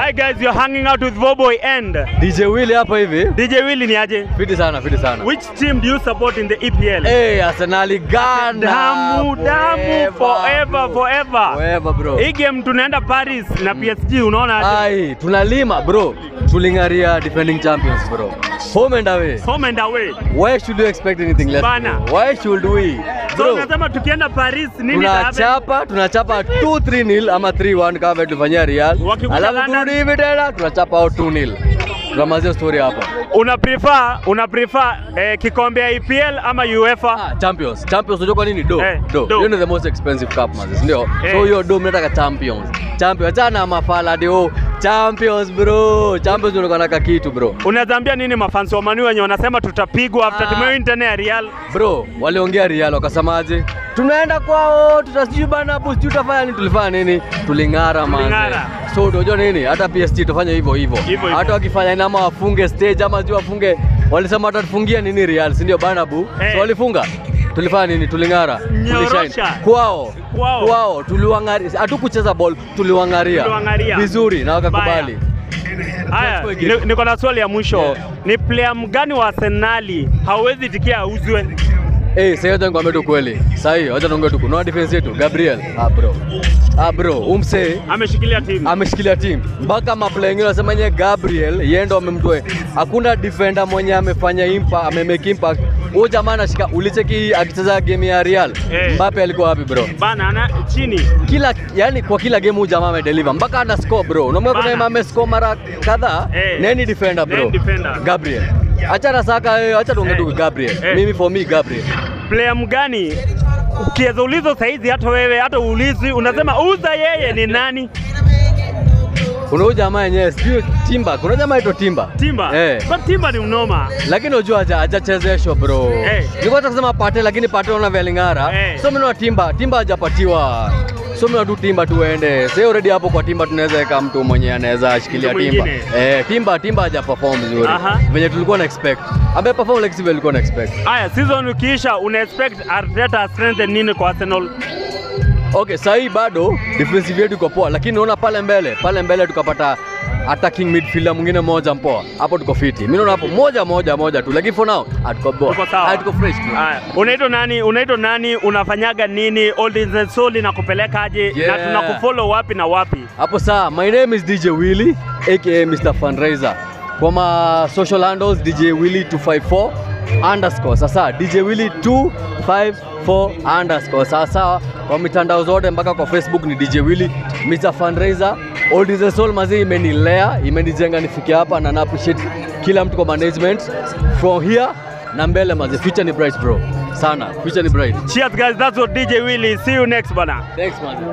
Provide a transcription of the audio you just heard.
Hi guys, you're hanging out with Voboy and DJ Willy hapa hivi. DJ Willy ni aje? Fiti sana, fiti sana. Which team do you support in the EPL? Hey, Arsenal Ghana. Damu, damu forever, forever. Forever bro. Hii game tunaenda Paris na PSG, unaona aje? Ai, tunalima bro. Tulingaria defending champions bro. Home and away. Home and away. Why should you expect anything less? Bana. Bro? Why should we? So unasema tukienda Paris nini itahappen? Tunachapa 2-3-0 ama 3-1 kama tulifanyia Real. Alafu turudi hivi tena tunachapa au 2-0. Tunamalizia story hapa. Una prefer kikombe ya EPL ama UEFA? Ah, Champions. Champions unajua kwa nini? Do. Do. You know the most expensive cup man, ndio? So hiyo do mnataka Champions. Champions. Achana mafala dio. Champions bro. Champions unakuwa na kitu bro. Unazambia nini mafans wa Manu wenye wanasema tutapigwa after tumewin tena ya Real? Bro, waliongea Real wakasemaje? Tunaenda kwao, tutasijui bana boost, tutafanya nini? Tulifanya nini? Tuling'ara man. So unajua nini? Hata PSG tufanye hivyo hivyo. Hata wakifanya nini ama wafunge stage ama sijui wafunge, walisema watatufungia nini Real, si ndio bana bu? So walifunga. Tulifanya nini? Tuling'ara. Tulishine. Kwao. Kwao tuliwangaria. Hatukucheza ball, tuliwangaria. Vizuri na wakakubali. Haya, niko na swali ya mwisho. Ni player mgani wa Arsenal hauwezi tikia auzwe? Sasa acha nikwambie tu kweli. Sasa hiyo acha tuongee tu. No defense yetu Gabriel. Ah bro. Ah bro, umse ameshikilia team. Ameshikilia team. Mpaka maplayer wengine wanasema yeye Gabriel, yeye ndo amemtoa. Hakuna defender mwenye amefanya impact, amemake impact. Huyo jamaa anashika, ulicheki akicheza game ya Real. Mbappe alikuwa wapi bro? Bana ana chini. Kila yani kwa kila game huyo jamaa amedeliver. Mpaka ana score bro. Unaona kuna ame score mara kadhaa. Nani defender bro? Nani defender? Gabriel. Acha na Saka, acha tuongee tu Gabriel. Mimi for me Gabriel. Player mgani ukiweza ulizo saizi hata wewe hata uulizi unasema uza yeye ni nani? Kuna huyu jamaa yenyewe sijui Timba. Kuna jamaa aitwa Timba. Timba. But Timba ni mnoma. Lakini unajua hajachezeshwa bro. Nilikuwa nataka kusema Pate lakini Pate unaona vile aling'ara. So mimi na Timba, Timba hajapatiwa. So mimi tu Timba tuende. Sasa already hapo kwa Timba tunaweza weka mtu mwenye anaweza shikilia Timba. Timba haja perform vizuri. Venye tulikuwa na expect. Ame perform like sivyo tulikuwa na expect. Haya, season ukiisha una expect Arteta strengthen nini kwa Arsenal? Okay, sasa hii bado defensive yetu iko poa, lakini unaona pale mbele tukapata attacking midfielder mwingine mmoja mpoa. Hapo tuko fiti. Mimi naona hapo moja tu, lakini for now hatuko poa. Hatuko fresh bro. Haya, unaitwa nani? Unaitwa nani? Unafanyaga nini? Old is Soul inakupeleka aje? Na tunakufollow wapi na wapi? Hapo saa, my name is DJ Willy aka Mr Fundraiser. Kwa ma social handles DJ Willy 254 underscore. Sasa DJ Willy 254 underscore. Sasa kwa mitandao zote mpaka kwa Facebook ni DJ Willy Mr Fundraiser. Old is Soul mazi imenilea, imenijenga nifike hapa na na appreciate kila mtu kwa management from here na mbele mazi. Future ni bright bro. Sana. Future ni bright. Cheers guys, that's what DJ Willy. See you next bana. Thanks mazi.